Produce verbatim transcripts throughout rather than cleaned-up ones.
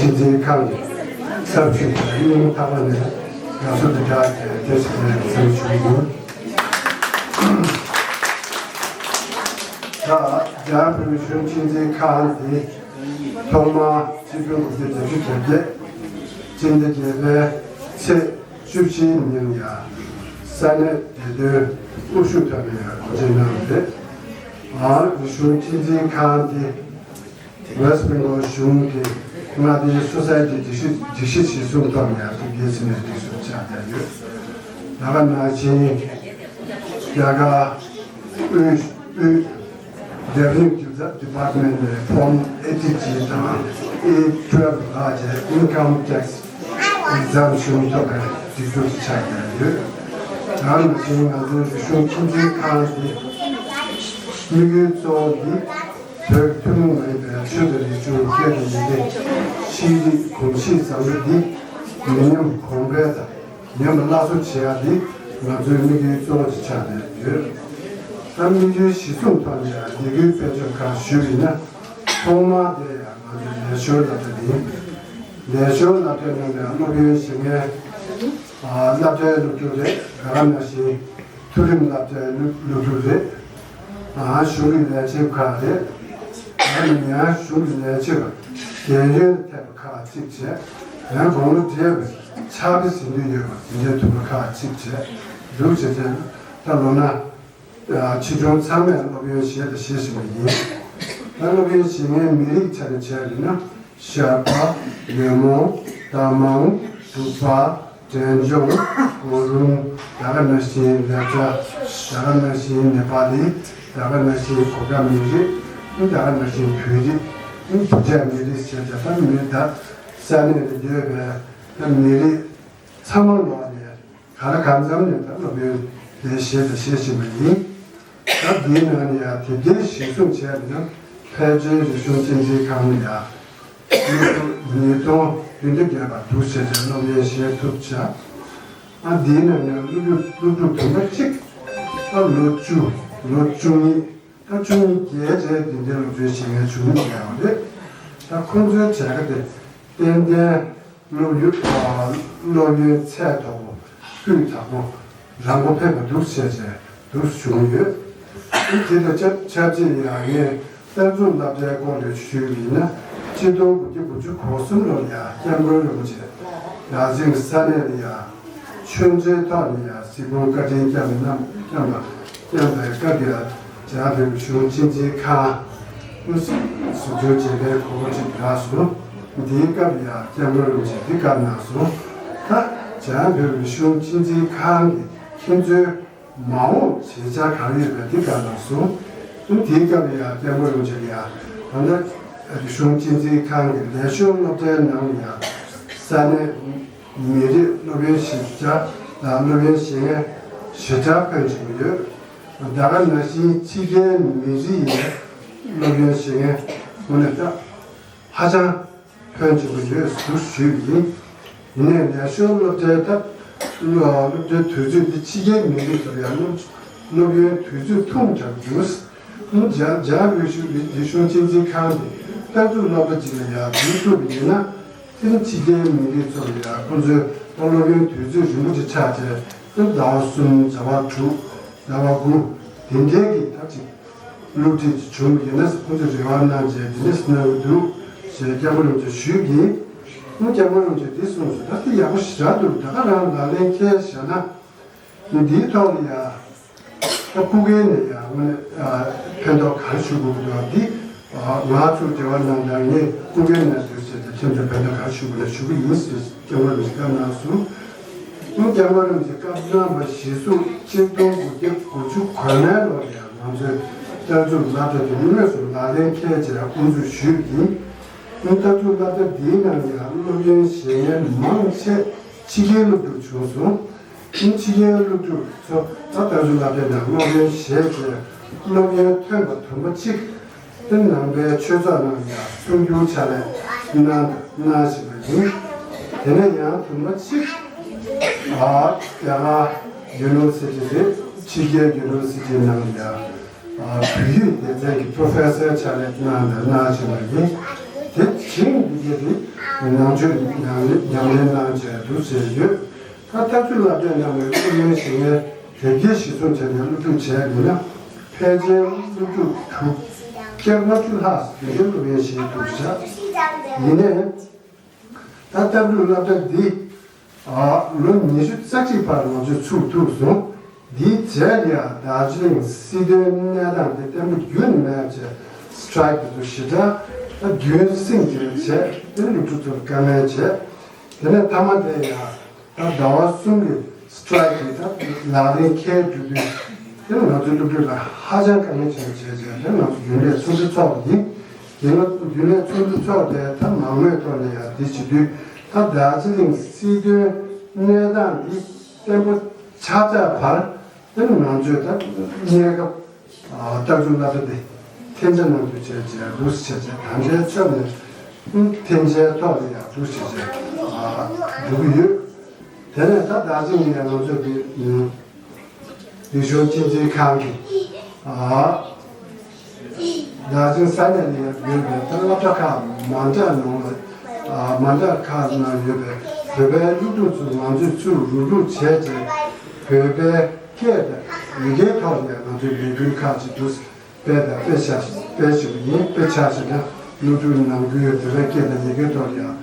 ཁྲིམས་འཛིན་ཁང་གི་གསར་འཇུག་པ་སྙིང་ཐག་པ་ནས་དགའ་བསུ་དང་སྦྲགས་ཏེ་བཀྲ་ཤིས་བདེ་ལེགས་སེམས་ཞུ་གི་ཡོད། ད་རྒྱ་གར་བོད་གཞུང་ཁྲིམས་འཛིན་ཁང་འདི་ཐོག་མར་ཆིག་སྟོང་དགུ་བརྒྱ་བརྒྱད་ཅུ་གྱ་བརྒྱད་སྤྱི་ཟླ་བརྒྱད་པའི་ཚེས་བཅུ་བཞིའི་ཉིན་ཡང་ས་གནས་བདེ་དོན་དབུ་བཞུགས་ཐོག་ནས་ཡང་གོ་སྒྲིག་གནང་བ་རེད། ཨ་རིག་གཞུང་སྤྱི་འཛིན་ཁང་འདི་ཝེསྟ་བེང་གོལ་གཞུང་གི་མངའ་སྡེའི་སོ་སའི་ཊི་སྒྲིག་གཞི་སྒྲིག་གཞི་གཞིར་བཟུང་ཐོག་ནས་ཡང་དེ་གའི་ཟིན་ནས་སྒྲིག་སྲོལ་ཆགས་བསྡད་ཡོད། ད་ག་ནང་བཞིན་རྒྱ་གར་དབུས་དབུས་Revenue Department ནས་Form eighty G དང་A twelve ལ་བཅས་Income Tax Exemption ཐོབ་པའི་སྒྲིག་སྲོལ་ཆགས་བསྡད་ཡོད། ད་ག་ནང་བཞིན་ང་ཚོའི་རིག་གཞུང་ཁྲིམས་འཛིན་ཁང་གི་དམིགས་ཡུལ་གཙོ་བོ་འདི། བོད་ཐུན་མོང་མ་ཡིན་པའི་ཆོས་དང་རིག་གཞུང་སྐད་དང་ཡི་གེ། ཤེས་རིག་གོམས་གཤིས་བཟང་པོ་འདི་མི་ཉམས་གོང་འཕེལ་དང་ཉམས་པ་སླར་གསོ་བྱེད་ཡག་འདི་ང་ཚོའི་དམིགས་ཡུལ་གཙོ་བོ་ཅིག་ཆགས་བསྡད་ཡོད། ད་དམིགས་ཡུལ་གཞིར་བཟུང་ཐོག་ནས་ཡང་ཡི་གེའི་དཔལ་འབྱོར་ཁག་ཞུས་པ་ཡིན་ན། ཐོག་མར་དེ་ཡང་ང་ཚོའི་ལས་ཞོར་སློབ་གྲྭ་ཡིན། ལས་ཞོར་སློབ་གྲྭའི་ནང་ནས་སློབ་ཡོན་བཞེས་མཁན་སློབ་གྲྭའི་སློབ་ཕྲུག་རེད། དེ་ག་ནང་བཞིན་མཐོ་རིམ་སློབ་གྲྭའི་སློབ་སློབ་ཕྲུག་རེད། ཨ་གཞུང་གི་ལས་བྱེད་ཁག་རེད། ཨ་ནི་ཡང་གཞུང་གི་ལས་བྱེད་པ་རྒན་ཡོལ་ཐེབས་པ་ཁག་གཅིག་བྱས། ཡང་དགུང་ལོ་བགྲེས་པའི་ཕྱག་དཔེ་གཟིགས་འདོད་ཡོད་པ་དེ་འདྲའི་ཐུབ་པ་ཁག་གཅིག་བྱས་འདུག་བྱས་བྱས་ད་ལོ་ན་ཆེ་ཆུང་ཚང་མས་སློབ་ཡོན་བཞེས་དང་བཞེས་བཞིན་པ་ཡིན། ད་སློབ་ཡོན་བཞེས་མཁན་མི་རིགས་ཆ་ནས་བྱས་པ་ཡིན་ན། ཤར་པ། ལེགས་མོང་། རྟ་མང་། འབྲུག་པ། འབྲས་ལྗོངས། གུ་རུམ། ད་ག་ནང་བཞིན་ལེབ་ཙ། ད་ག་ནང་བཞིན་ནེ་པ་ལི། ད་ག་ནང་བཞིན་གུ་ཁྲ་མི་རིགས། ད་ག་ནང་བཞིན་བོད་རིགས། བོད་ཕྲུག་མི་རིགས་ཞེས་བྱ་ད་མི་ད་ས་གནས་ལ་ཡོད་པའི་ད་མི་རིགས་ཚང་མ་ལོག་ནས་ག་ལ་གང་འཚམ་ནས་ད་སློབ་ཡོན་དེ་བཞེས་དང་བཞེས་བཞིན་པ་ཡིན། ད་འདིའི་ནང་ནས་ཡང་དེབ་སྐྱེལ་གཞིར་བཟུང་བྱས་པ་ཡིན་ན་ཕལ་ཆེར་རིག་གཞུང་སྤྱི་འཛིན་ཁང་ནས་ཡང་སློབ་ཕྲུག་ཉིས་སྟོང་བདུན་བརྒྱ་བརྒལ་བ་འདུག་ཟེར་བྱས་སློབ་ཡོན་བཞེས་ཐུབ་བྱ། ཨ་འདིའི་ནང་ནས་སློབ་ཕྲུག་སློབ་ཕྲུག་དུམ་བུ་གཅིག་ད་ལོ་བཅུ། ལོ་བཅུ་གཉིས། ད་བཅུ་གཉིས་བརྒལ་བྱས་འདི་འདྲའི་སློབ་ཚན་བྱེད་མཁན་བྱུང་བསྡད་ཡོད་རེད། ད་ཁོང་ཚོའི་བྱ་དགའ་དེ་ཏན་ཏན་སློབ་ཡོན་སློབ་ཡོན་ཚད་མཐོ་པོ་སྤུས་དག་པོ་རང་མགོ་ཕེབས་པ་འདུག་བྱས་བྱས་འདུག་བྱུང་ཡོད། དེ་དང་ཆབས་ཆབས་ཅིག་ཡང་ངས་རྟ་མགྲིན་སློབ་གྲྭའི་སྐོར་ལ་ཞུས་པ་ཡིན་ན། ཆིག་སྟོང་དགུ་བརྒྱ་དགུ་བཅུ་གོ་གསུམ་ལོར་ཡང་སྐྱབས་མགོན་རིན་པོ་ཆེ་རང་བཙན་གྱི་ས་གནས་ལ་ཡང་ཆོས་འབྲེལ་ཐོག་ནས་ཡང་གཟིགས་སྐོར་བཀའ་དྲིན་བསྐྱངས་པ་རྣམས་བསྐྱངས་པ་བསྐྱངས་པའི་སྐབས་ཡང་རྒྱ་བོད་གཞུང་ཕྱི་འཛིན་ཁང་ཟུར་འཇོག་བྱེད་པའི་གོ་སྐབས་ཅིག་རག་སོང་། འདིའི་སྐབས་ཡང་སྐྱབས་མགོན་རིན་པོ་ཆེ་འདི་བཀའ་གནང་སོང་། ད་རྒྱ་བོད་གཞུང་ཕྱི་འཛིན་ཁང་གི་ཁྱེད་ཚོའི་མ་འོངས་བྱེད་འཆར་གང་ཡོད་པའི་འདི་བཀའ་གནང་སོང་། འདིའི་སྐབས་ཡང་སྐྱབས་མགོན་རིན་པོ་ཆེ་ཡང་ད་ལྟ་རིག་གཞུང་སྤྱི་འཛིན་ཁང་གི་ལས་ཞོར་སློབ་གྲྭའི་ནང་ཡང་ས་གནས་མི་རིགས་སློབ་ཡོན་གཞི་རྒྱ་དང་སློབ་ཡོན་བཞེས་མཁན་ཞེ་དྲག་ཕོན་ཆེན་པོ་ཡོད། ད་ག་ནང་བཞིན་ཕྱི་རྒྱལ་མི་རིགས་ཡའི་སློབ་ཡོན་བཞེས་མཁན་དངོས་གནས་ད་ཧ་ཅང་ཕོན་ཆེན་པོ་ཡོད་ཟེར་ཞུས་པ་ཡིན། ཡིན་ནའི་ལས་ཞོར་སློབ་གྲྭའི་སྟབས་སློབ་གྲྭའི་དུས་ཚོད་འདི་ཕྱི་རྒྱལ་མི་རིགས་ཚོར་ཡང་སློབ་སློབ་ཡོན་དུས་ཚོད་ཐུང་དྲགས་འདུག་རྒྱ་རྒྱ་རིག་གཞུང་རིག་གཞུང་སྤྱི་འཛིན་ཁང་གིས་ལྟ་གྲུབ་སློབ་གྲྭ་ཅིག་ལ་ཡང་འཛུལ་ཐུབ་པ་ཡིན་ན། དེ་ནི་ཕྱི་རྒྱལ་མི་རིགས་ཚོར་ཡང་ཁོང་ཚོའི་སློབ་ཡོན་དུས་ཚོད་རིང་པོ་ཅིག་ཆགས་རྗེས་དེ་ཟླ་བ་གསུམ་ཟླ་བ་དྲུག་ཟླ་བ་དགུ་དེ་འདྲའི་གི་ད་ཅིག་སློབ་ཁྲིད་ཅིག་བྱུང་བ་ཡིན་ན་ཁོང་ཚོས་རེ་བ་གནང་རྗེས་དེ་འདྲས་གནང་གི་འདུག་ཞེས་སྐྱབས་མགོན་རིན་པོ་ཆེ་ཞུས་ཀྱིས། ཨ་སྐྱབས་མགོན་རིན་པོ་ཆེས་འདི་གསུངས་སོང་། ད་འདི་ཡག་པོ་ཞེ་དྲག་འདུག་ད་ག་རང་ལག་ལེན་འཁེལ་བཞག་ན། འདིའི་ཐོག་ནས་ཡང་ད་སྐུ་སྒེར་ནས་ཡང་དངོས་གནས་ཕན་ཐོགས་ག་རེ་ཞུ་དགོས་ཀྱི་འདུག་འདི་ང་ཚོ་འབྲེལ་བ་གནང་དང་ངས་སྐུ་སྒེར་ནས་འདུག་ཟེར་ཏེ་ཁྱེད་ཚོས་ཕན་ཐོགས་ག་རེ་ཞུ་དགོས་ན་ཞུ་གི་ཡིན་ཟེར་སྐྱབས་མགོན་རིན་པོ་ཆེས་བཀའ་གནང་སོང་། ཨ་སྐྱབས་མགོན་རིན་པོ་ཆེས་བཀའ་གནང་བ་གཞིར་བཟུང་ཆིག་སྟོང་དགུ་བརྒྱ་དགུ་བཅུ་གོ་ལྔའི་ལོར་ཡང་ང་ཚོའི་ལྟ་གྲུབ་སློབ་གྲྭ་དེ་དངོས་སུ་ལག་ལེན་འཁེལ་བྱས་དབུ་འཛུགས་ཞུས་ཡིན། ཨ་ལྟ་གྲུབ་སློབ་གྲྭ་འདིའི་ནང་ཡང་སློབ་ཡོན་བཞེས་མཁན་མང་ཆེ་ཕྱི་རྒྱལ་སློབ་ཕྲུག་བྱུང་སོང་། ཨ་ཕྱི་རྒྱལ་སློབ་ཕྲུག་ཚོ་ད་ལྟ་ཚུལ་སློབ་གྲྭའི་ནང་སློབ་ཡོན་བཞེས་རྗེས་སློབ་ཡོན་ཐོན་པ་དུམ་པ་གཅིག་དེ་ནང་པའི་ཆོས་ཚོགས་ནང་ཡང་གསུང་སྒྱུར་ཕྱག་ལས་གནང་གནང་བཞིན་པ་ཡིན། དེ་ནས་ཡང་དུམ་པ་གཅིག་ཨ་རྒྱ་གར་ཡུ་ནི་ཝར་སི་ཊི་རེད། ཕྱི་རྒྱལ་ཡུ་ནི་ཝར་སི་ཊི་ནང་ཡང་བོད་ཡིག་སྡེ་ཚན་གྱི་པོ་རོ་ཕེ་སར་ཕྱག་ལས་གནང་དང་གནང་བཞིན་པ་ཡིན། དེ་བཞིན་འདི་ག་དེ་ནང་ཆོས་ཉམས་ལེན་ཉམས་ལེན་གནང་བྱས་འདུག་ཟེར་ཡོད། ད་ལྟ་ཚུལ་བསླབ་གྲྭའི་ནང་ནས་སློབ་གཉེར་ཞིག་ནས་དེབ་སྐྱེལ་གཞི་བཟུང་བྱས་ནས་སློབ་ཕྲུག་བྱས་ཡོད་ན་ཕལ་ཆེར་སློབ་ཕྲུག་དྲུག་བརྒྱ་ལྔ་བཅུ་ལྷག་དེ་འདྲའི་སློབ་གཉེར་བྱས་འདུག་ཤག་ཡིན་ནའི། ད་ལྟ་བུ་སློབ་གྲྭ་འདི་ཨ་ལོ་ཉི་ཤུ་རྩ་གཅིག་བར་ང་ཚོས་ཚུགས་ཐུབ་སོང་། འདིའི་རྗེས་ལ་ཡང་དར་ཇི་ལིང་སྲིད་དོན་གནས་སྟངས་དེ་བརྟན་པོ་རྒྱུན་མེད་པ་བྱས་སི་ཊི་རའིཀ་དེ་ཚོ་ཞེ་དྲག་ད་རྒྱུན་བསྲིངས་བྱས་བྱས་དེ་སློབ་ཕྲུག་ཚོར་བཀའ་མོལ་བྱས། དེ་ནས་མཐའ་མ་དེ་ཡང་ད་ཟླ་བ་གསུམ་གྱི་སི་ཊི་རའིཀ་དེ་ད་ལག་ལེན་འཁེལ་འགྲོ་དུས་དེ་ང་ཚོའི་སློབ་ཕྲུག་ལ་ཧ་ཅང་དཀའ་ངལ་ཆེན་པོ་བྱས་བྱས་དེ་ང་ཚོ་རྒྱུན་ལས་ཚོགས་འདུ་ཚོགས་པ་ཡིན། དེ་སྔ་རྒྱུན་ལས་ཚོགས་འདུ་ཚོགས་ཏེ་ད་མང་མོས་ཐོག་ནས་ཡང་འདི་བྱེད་དུས་ད་དར་ཇི་ལིང་སྲིད་དོན་གནས་སྟངས་འདི་བརྟན་པོ་ཆགས་ཚར་བར་དེ་ང་ཚོས་ད་གནས་སྐབས་ཨ་རྟགས་ཅུང་སློབ་གྲྭ་འདི་འཐེན་འཆའ་གནང་རྒྱུ་བྱས་བྱས་རུ་བྱས་བྱས་ད་ལྟའི་ཆ་ནས་འཐེན་འཆའི་ཐོག་ནས་ཡང་རུ་བྱས་བྱས་ཨ་འགྲོ་གི་ཡོད། དེ་ནས་ད་དར་ཇི་ལིང་ནས་ང་ཚོས་འདི། རིག་གཞུང་གཅེས་འཛིན་ཁང་གི་ཨ་དར་ཇི་ལིང་ས་གནས་ལ་ཡོད་པའི་ད་སློབ་གྲྭ་ཁག་མང་དྲགས་ནང་ལ་ཨ་མང་དྲགས་ཁག་ནང་ཡོད་པའི་བོད་པའི་སློབ་ཕྲུག་ཚོས་ང་ཚོས་ཚུར་རུག་རུག་བྱས་རྗེས་བོད་པའི་སྐད་དང་ཡི་གེའི་ཐོག་ནས་ང་ཚོས་ལས་འགུལ་ཁག་ཅིག་འདུག་སྤེལ་དང་སྤེལ་བཞག་སྤེལ་བཞིན་པ་ཡིན། དཔེ་ཆ་ཞིག་ན་སློབ་ཕྲུག་ནང་ཁུལ་བོད་པའི་སྐད་དང་ཡི་གེའི་ཐོག་ཡང་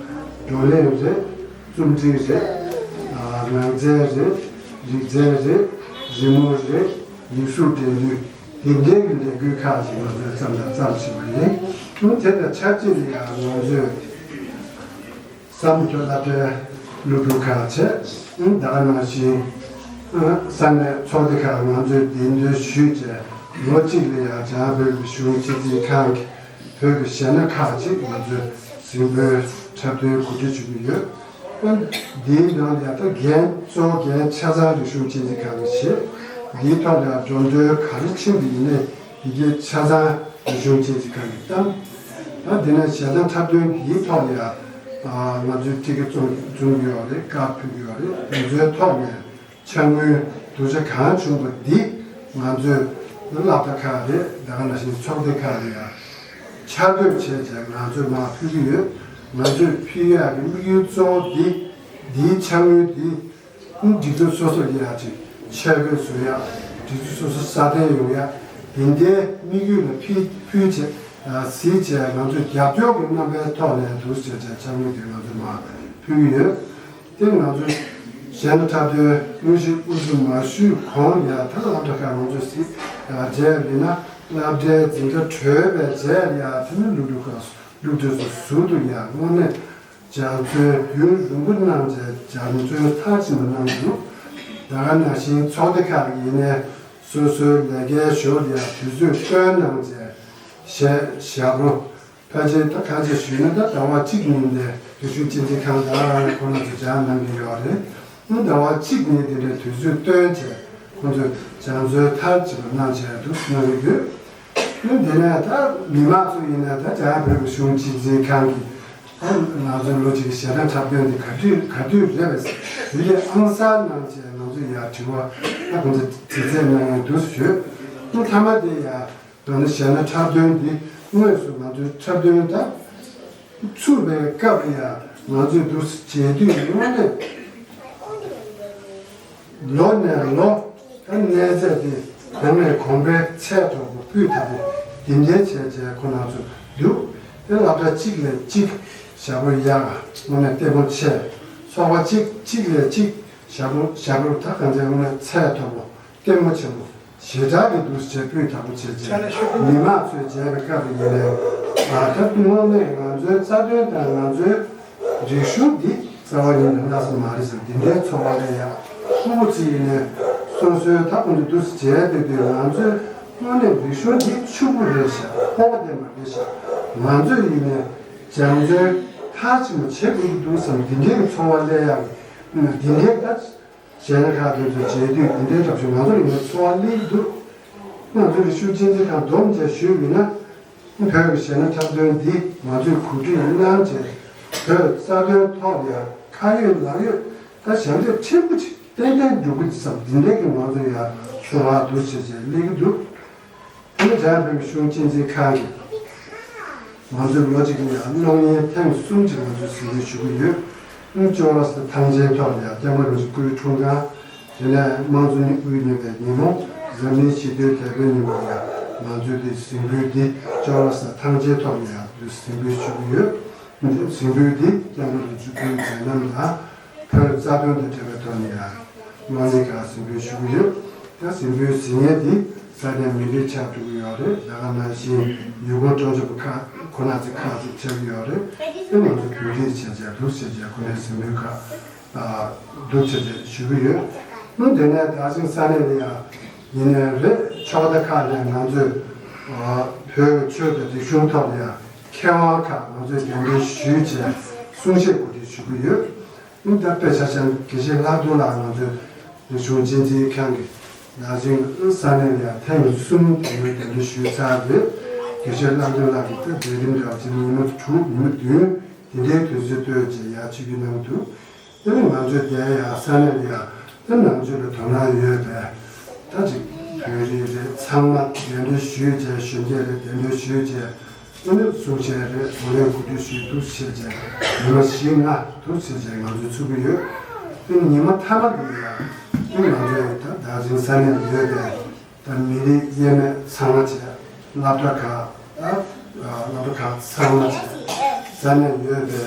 བགྲོ་གླེང་རེད། རྩོམ་འབྲི་རེད། ཨ་ངག་རྩལ་རེད། རིག་རྩལ་རེད། རི་མོ་རེད། ཡིག་གཟུགས་འགྲན་བསྡུར་འདི་འདྲའི་གི་ལས་འགུལ་ཁག་ཅིག་ང་ཚོས་བརྩམས་དང་བརྩམ་བཞིན་པ་ཡིན། དེ་དང་ཆབས་ཅིག་ལ་ཡང་ང་ཚོས་བསམ་བློ་སློབ་གྲྭའི་སློབ་ཕྲུག་ཁག་བྱས། ད་ག་ནང་བཞིན་ས་གནས་ཚོགས་སྡེ་ཁག་ང་ཚོས་གདན་འདྲེན་ཞུས་བྱས་ལོ་གཅིག་ལ་ཡང་བྱང་བོད་ཀྱི་གཞུང་གཅེས་འཛིན་ཁང་གི་བོད་ཀྱི་གཞས་སྣ་ཁག་ཅིག་ང་ཚོས་གཟིགས་འབུལ་འཁྲབ་སྟོན་གོ་སྒྲིག་ཞུ་གི་ཡོད། འདིའི་ནང་ལ་ད་འགན་གཙོ་བོ་འགན་ཆ་ཚང་རིག་གཞུང་གཅེས་འཛིན་ཁང་གིས་བཞེས། འདིའི་ཐོག་ལ་འགྲོ་གྲོན་ག་རེ་ཕྱིན་པ་ཡིན་ནའི་འདི་གའི་ཆ་ཚང་རིག་གཞུང་གཅེས་འཛིན་ཁང་གིས་བཏང་། ད་འདི་ནས་གཞས་སྣ་འཁྲབ་སྟོན་འདིའི་ཐོག་ལ་ཡང་ང་ཚོས་ཊི་ཀེ་ཊི་བཙོང་བཙོང་གི་ཡོད་རེད། ཀར་ཕུལ་གི་ཡོད་རེད། དེ་ཚོའི་ཐོག་ནས། ཕྱག་དངུལ་བསྡུར་བྱ་གང་བྱུང་བ་འདི་ང་ཚོས་སློབ་གྲྭ་ཁག་རེད། ད་ག་ནང་བཞིན་ཚོགས་སྡེ་ཁག་ལ་ཡང་ཕྱག་བསྡོམས་བྱས་རྗེས་ང་ཚོས་མར་ཕུལ་གྱི་ཡོད། ང་ཚོས་ཕུལ་ཡག་གི་དམིགས་ཡུལ་གཙོ་བོ་འདི་འདིའི་ཕྱག་དངུལ་འདི་སྒྲིག་འཛུགས་སོ་སོ་ཡག་ཅིག་ཆས་གོས་བཟོ་ཡག་སྒྲིག་འཛུགས་སོ་སོ་སྲ་བརྟན་ཡོང་ཡག་འདི་འདྲའི་དམིགས་ཡུལ་ལ་ཕུལ་ཕུལ་བྱས་གཟིགས་བྱས་ང་ཚོས་རྒྱབ་སྐྱོར་གྱི་རྣམ་པའི་ཐོག་ནས་འདུག་བྱས་བྱས་ཕྱག་དངུལ་འདི་ང་ཚོས་མར་ཕུལ་གྱི་ཡོད། དེ་ང་ཚོའི་གཞས་སྣ་འཁྲབ་སྟོན་དངོས་གཞི་དབུ་འཛུགས་མ་ཞུས་གོང་ཡང་ད་སློབ་གྲྭ་ཁག་ང་ཚོས་གཟིགས་བྱས་ཡིན་ན་སློབ་གྲྭའི་འཛིན་གྲྭ་གྲོལ་བའི་རྗེས་ཡང་དེ་ནི་སློབ་ཕྲུག་ཁག་སློབ་གྲྭ་ཚོ་ཟུར་དུ་ཡང་དངོས་གནས་སྦྱང་བརྩོན་རྒྱུན་རིང་པོ་གནང་བྱས་སྦྱང་བརྩོན་མཐར་ཕྱིན་པ་གནང་འདུག་ད་ག་ནང་བཞིན་ཚོགས་སྡེ་ཁག་ཡིན་ནའི་སོ་སོའི་ལས་ཀའི་ཞོར་ལ་ཡང་དུས་ཚོད་བཏོན་གནང་བྱས་གཞས་ཞབས་བྲོ། ཕལ་ཆེར་ད་གང་ཅི་ཞུས་ན་ད་ཟླ་བ་གཅིག་ནང་ནས་རིག་གཞུང་གཅེས་འཛིན་ཁང་དང་ཁོ་རང་ཚོ་སྦྱང་གནང་གི་ཡོད་རེད། ཨ་ཟླ་བ་གཅིག་ནང་དེ་འདྲའི་དུས་ཚོད་བཏོན་བྱས་ཁོ་ཚོས་སྦྱང་བརྩོན་མཐར་ཕྱིན་པ་གནང་བྱས་འདུག་གནང་གི་ཡོད། ཨ་དེ་ནས་ད་མི་མང་ཚོ་ཡིན་ན་ད་བྱང་བོད་ཀྱི་གཞུང་གཅེས་འཛིན་ཁང་གི་ཨ་ང་ཚོའི་ལོ་གཅིག་གི་གཞས་སྣ་འཁྲབ་སྟོན་དེ་ག་དུས་ག་དུས་རེད་པས་དེ་ལས་ཨང་གསར་གནང་བྱས་ང་ཚོ་ཡར་དྲི་བ་ད་ཁོ་ཚོ་དྲི་རྩད་གནང་ཡང་འདུག་ཞུས། ཨ་མཐའ་མ་དེ་ཡང་། ད་ནི་གཞས་སྣ་འཁྲབ་སྟོན་འདི་དངོས་སུ་ང་ཚོའི་འཁྲབ་སྟོན་ད་ཚུགས་པའི་སྐབས་ལ་ཡང་ང་ཚོས་འདུག་སེ་བྱེད་དུས་དངོས་གནས་ལོ་ནས་ལོ་ད་གནས་ཚད་དེ་གོང་ནས་གོང་འཕེལ་ཚད་མཐོ་པོ་སྤུས་དག་པོ་འདི་འདྲའི་བྱས་བྱས་ཁོ་ན་ཚོ་འདུག་དེ་སློབ་གྲྭ་གཅིག་ལས་གཅིག་ཞབས་བྲོ་ཡག་དངོས་གནས་ལྟད་མོ་ཆེ། ཚོགས་པ་གཅིག་གཅིག་ལས་གཅིག་ཞབས་བྲོ་ཞབས་བྲོ་ད་གང་ཚད་དངོས་གནས་ཚད་མཐོ་པོ་ལྟད་མོ་ཆེན་པོ། ཞེ་དྲག་གི་འདུག་ཟེར་སྤུས་དག་པོ་བྱས་རྗེས་མི་མང་ཚོས་མཇལ་བའི་སྐབས་ཡིན་ནའི་ཨ་ད་དངོས་གནས་ང་ཚོའི་རྩ་དོན་དང་ང་ཚོའི་རིག་གཞུང་འདི་རྩ་བ་ཉིད་ནས་གནག་ས་མ་རེད་ཟེར་འདི་འདྲའི་ཚོར་བ་སླེབས་ཡག་ཕྲུ་གུ་ཚོ་ཡིན་ནའི་སོ་སོའི་ད་ཁོང་ཚོ་འདུག་སེ་མཇལ་བསྡད་དུས་ང་ཚོའི་དངོས་གནས་རིག་གཞུང་འདི་ཕྱུག་པོ་རེད་ཤག་སྤོབས་པ་ལྡན་པ་རེད་ཤག་ང་ཚོས་ཡིན་ནའི་སྦྱང་བརྩོན་མཐར་ཕྱིན་པ་བྱེད་དགོས་ཀྱི་འདུག་བསམ་འདི་འདྲའི་ཚོར་བ་སླེབས་ཡག་གི་འདི་འདྲའི་ད། གཞས་སྣ་ཁག་དེ་ཚོ་མཇལ་དུས་འདི་འདྲའི་འཁྲབ་ཆུ་ང་ཚོར་ཡིན་ན་ཚོར་བ་སླེབས་འདུག་ང་ཚོས་ཤུགས་ཆེན་ཚེ་གང་སྡོམ་བྱས་ཞུས་ཡིན་ན། བོད་ཀྱི་གཞས་སྣ་འཁྲབ་སྟོན་འདི་ང་ཚོས་གོ་སྒྲིག་གནང་བྱས་བོད་རྩ་དོན་ཐོག་ལ་ཡང་ཁ་ཡོད་ལག་ཡོད་ད་ཞབས་འདེགས་ཕྲན་བུ་ཅིག་ཏན་ཏན་འགྲོ་གི་འདུག་བསམ་འདི་འདྲའི་གི་ང་ཚོ་ཡང་ཚོར་བ་འདུག་བྱས་བྱས་སླེབས་ཀྱི་འདུག་དེ་ནི་བྱང་བོད་ཀྱི་གཞུང་གཅེས་འཛིན་ཁང་གི་ང་ཚོས་ལོ་གཅིག་ནས་ཡང་གློག་བརྙན་ཐེངས་གསུམ་ཅིག་ང་ཚོས་གཟིགས་འབུལ་ཞུ་གི་ཡོད། ཨུམ་ཅོག་ར་ས་ཐང་ཆེན་ཐོག་ནས་ཡང་སྐྱབས་མགོན་རིན་པོ་ཆེ་སྐུའི་འཁྲུངས་སྐར། དེ་ནས་དམངས་གཙོ་ནི་དབུས་མཉམ་པའི་ཉིན་མོ། འཛམ་གླིང་ཞི་བདེའི་དེད་དཔོན་ཉིན་མོ་ལ་ང་ཚོས་འདི་གཟིགས་འབུལ་འདི་ཅོག་ར་ས་ཐང་ཆེན་ཐོག་ནས་ཡང་འདི་གཟིགས་འབུལ་ཞུ་གི་ཡོད། འདི་གཟིགས་འབུལ་འདི་སྐྱབས་མགོན་རིན་པོ་ཆེ་སྐུའི་མཛད་རྣམ་དང་། བོད་རྩ་དོན་དང་འབྲེལ་བའི་ཐོག་ནས་ཡང་གློག་བརྙན་ཁག་གཟིགས་འབུལ་ཞུ་གི་ཡོད། ད་གཟིགས་འབུལ་གཟིགས་མཁན་འདི་ས་གནས་མི་རིགས་ཆགས་འགྲོ་གི་ཡོད་རེད། ད་ག་ནང་བཞིན་ཡུལ་སྐོར་སྤྲོ་འཆམ་ཁག་ཁོ་ན་ཚོ་ཁག་ཅིག་ཆགས་ཀྱི་ཡོད་རེད། དེ་ང་ཚོ་བོད་རིགས་བྱས་རྗེས་འདུག་བྱས་རྗེས་ཁོ་ནའི་གཟིགས་འབུལ་ཁག་འདུག་བྱས་རྗེས་ཞུ་གི་ཡོད། ཨུ་དེ་ནས་ད་ག་ནང་བཞིན་ས་གནས་འདི་ཡང་ཡིན་ནའི་རེད། ཕྱོགས་མཐའ་ཁག་ནས་ང་ཚོས་བོད་ཆོས་དང་རིག་གཞུང་ཐོག་ལ་ཡང་མཁས་དབང་ཁག་ང་ཚོས་གདན་འདྲེན་ཞུས་བྱས་གསུང་བཤད་གོ་སྒྲིག་ཞུ་གི་ཡོད། ཨུ་ད་དཔེ་ཆ་ཆ་དགེ་བཤེས་ལྷག་རྡོར་ལགས་ང་ཚོའི་རིག་གཞུང་གཅེས་འཛིན་ཁང་གི་ནང་བཞིན་ཨུ་ས་གནས་ལ་ཡང་ཐེངས་གསུམ་དེ་སྔོན་གདན་འདྲེན་ཞུས་ཚར་རེད། དགེ་བཤེས་ལྷག་རྡོར་ལགས་ཀྱིས་ད་མཛད་རིམ་འདྲ་བ་ཅིག་ཉི་མ་དྲུག་ཉི་མ་བདུན་དེ་འདྲའི་དུས་ཚོད་བཏོན་བྱས་ཡར་ཆིབས་བསྒྱུར་གནང་འདུག་དེ་ནི་ང་ཚོའི་རྒྱལ་ཡ་ས་གནས་ལ་ཡང་ད་ནང་ཆོས་ལ་དོ་སྣང་ཡོད་པའི་ད་ཅིག་བོད་རིགས་རེད། ཚང་མ་གདན་འདྲེན་ཞུས་བྱས་གཞོན་སྐྱེས་རེད། གདན་འདྲེན་ཞུས་བྱས། དེ་ནས་གསུང་བཤད་རེད། བགྲོ་གླེང་གོ་སྒྲིག་ཞུས་འདུག་བྱས་རྗེས་ཉི་མ་བཞི་ལྔ་འདུག་བྱས་རྗེས་ང་ཚོས་ཚུགས་ཀྱི་ཡོད། དེ་ཉི་མ་མཐའ་མ་དེ་ལ་དེ་ང་ཚོས་ད་ད་གཟིགས་ས་གནས་ཡོད་པའི་ད་མི་རིགས་དབྱེ་མེད་ཚང་མ་བྱས། སློབ་གྲྭ་ཁག་ད་སློབ་གྲྭ་ཁག་ཚང་མ་བྱས། ས་གནས་ཡོད་པའི་